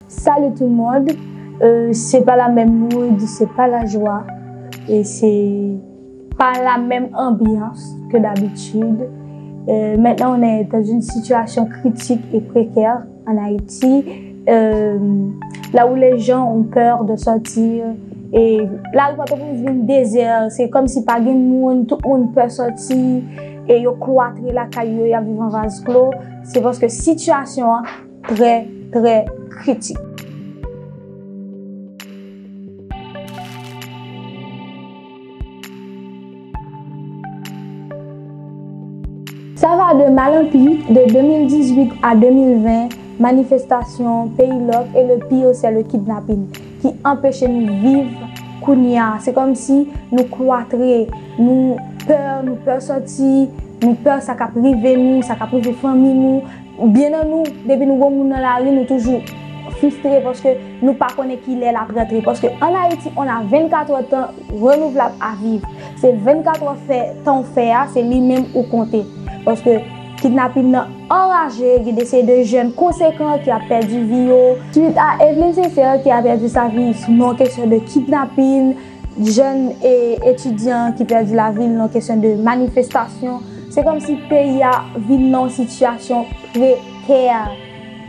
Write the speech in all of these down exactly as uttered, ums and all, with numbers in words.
Salut tout le monde. Euh, c'est pas la même mood, c'est pas la joie, et c'est pas la même ambiance que d'habitude. Euh, maintenant, on est dans une situation critique et précaire en Haïti, euh, là où les gens ont peur de sortir. Et lari Pòtoprens vin dezè, se kòmsi pa gen moun, tout moun pè sòti, e yo klwatre lakay yo, y ap viv an vaz klo. Se paske sitiyasyon an trè, trè kritik. Ça va de mal en pis, de deux mille dix-huit à deux mille vingt, manifestasyon, peyi lòk, et le pire, c'est le kidnapping, ki anpeche nou viv kounye a. Se kòmsi nou klwatre, nou pè, nou pè sòti, nou pè sa k ap rive nou, sa k ap rive fanmi nou. Byen nan nou, depi nou wè moun nan lari, nou toujou fristre paske nou pa konnen kilè l ap rantre. Paske an Ayiti, on a vennkat è tan renouvlab a viv. Se vennkat è fè, tan w fè a, se li menm ou konte. Paske kidnapin nan anraje, gen de seri de jèn konsekan ki ap pèdi vi yo. Suite à Evelyn Sincère qui a perdu sa vie, nan kesyon de kidnapin, jèn e etidyan ki pèdi lavi l nan kesyon de manifestasyon. Se kòmsi peyi a vin nan yon sitiyasyon prekè,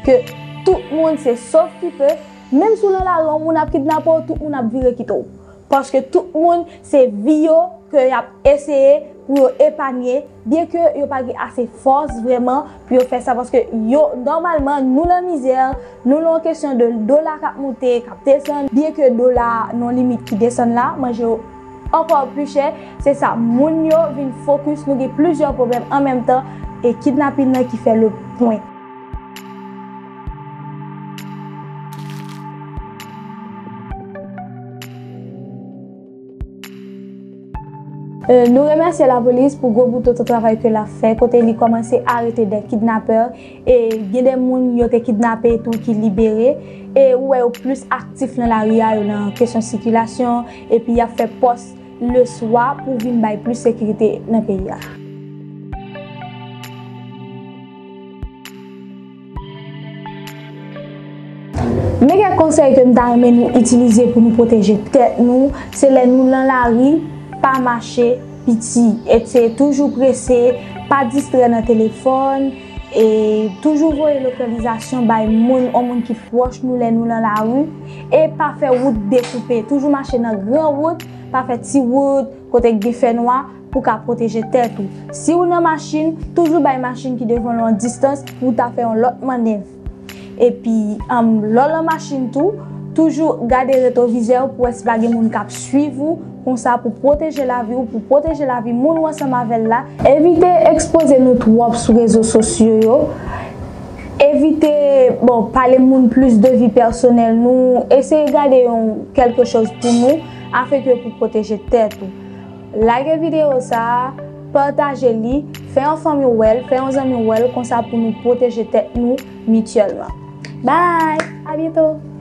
ke tout moun se sòf ki pe, menm si w nan lari, yon moun ap kidnape w, tout moun ap vire kite w. Paske tout moun se vi yo ke y ap eseye pou yo epanye, byen ke yo pa gen ase fòs vrèman pou yo fè sa, paske yo, nòmalman, nou nan mizè, nou nan yon kesyon de dola k ap monte, k ap desann, byen ke dola nan yon limit ki desann la, manje yo ankò pli chè, se sa, moun yo vin fokis, nou gen plizyè pwoblèm an menm tan, e kidnapin nan ki fè le pwen. Euh, nou remèsye lapolis pou gwo bout otan travay ke l ap fè, kote li kòmanse arete de kidnapè, e gen de moun yo te kidnape tou ki libere, e ou wè yo plis aktif nan lari a, yo nan kesyon sikilasyon, epi y ap fè pòs leswa pou vin bay plis sekirite nan peyi a. Men kèk konsèy ke m ta renmen nou itilize pou nou pwoteje tèt nou, se lè nou nan lari, pa mache piti, eseye toujou prese, pa distrè nan telefòn, e toujou voye lokalizasyon bay moun, yon moun ki pwòch nou lè nou nan lari, e pa fè wout dekoupe, toujou mache nan gran wout, pa fè ti wout, kote k gen fènwa, pou ka pwoteje tèt ou. Si w nan machin, toujou bay machin ki devan w yon distans pou w ta fè yon lòt mannèv. Epi, anm, lè w nan machin tou, toujou gade retwovizè w pou wè si pa gen moun k ap swiv ou, konsa pou pwoteje lavi w, pou pwoteje lavi moun ou ansanm avè l la. Evite ekspoze nou twòp sou rezo sosyo yo. Evite, bon, pale moun plis de vi pèsonèl nou. Eseye gade yon kèlke chòz pou nou, afenke pou pwoteje tèt ou. Like videyo sa a, pataje li, fè yon fanmi w wè l, fè yon zanmi w wè l, konsa pou nou pwoteje tèt nou mityèlman. Bye! A byento!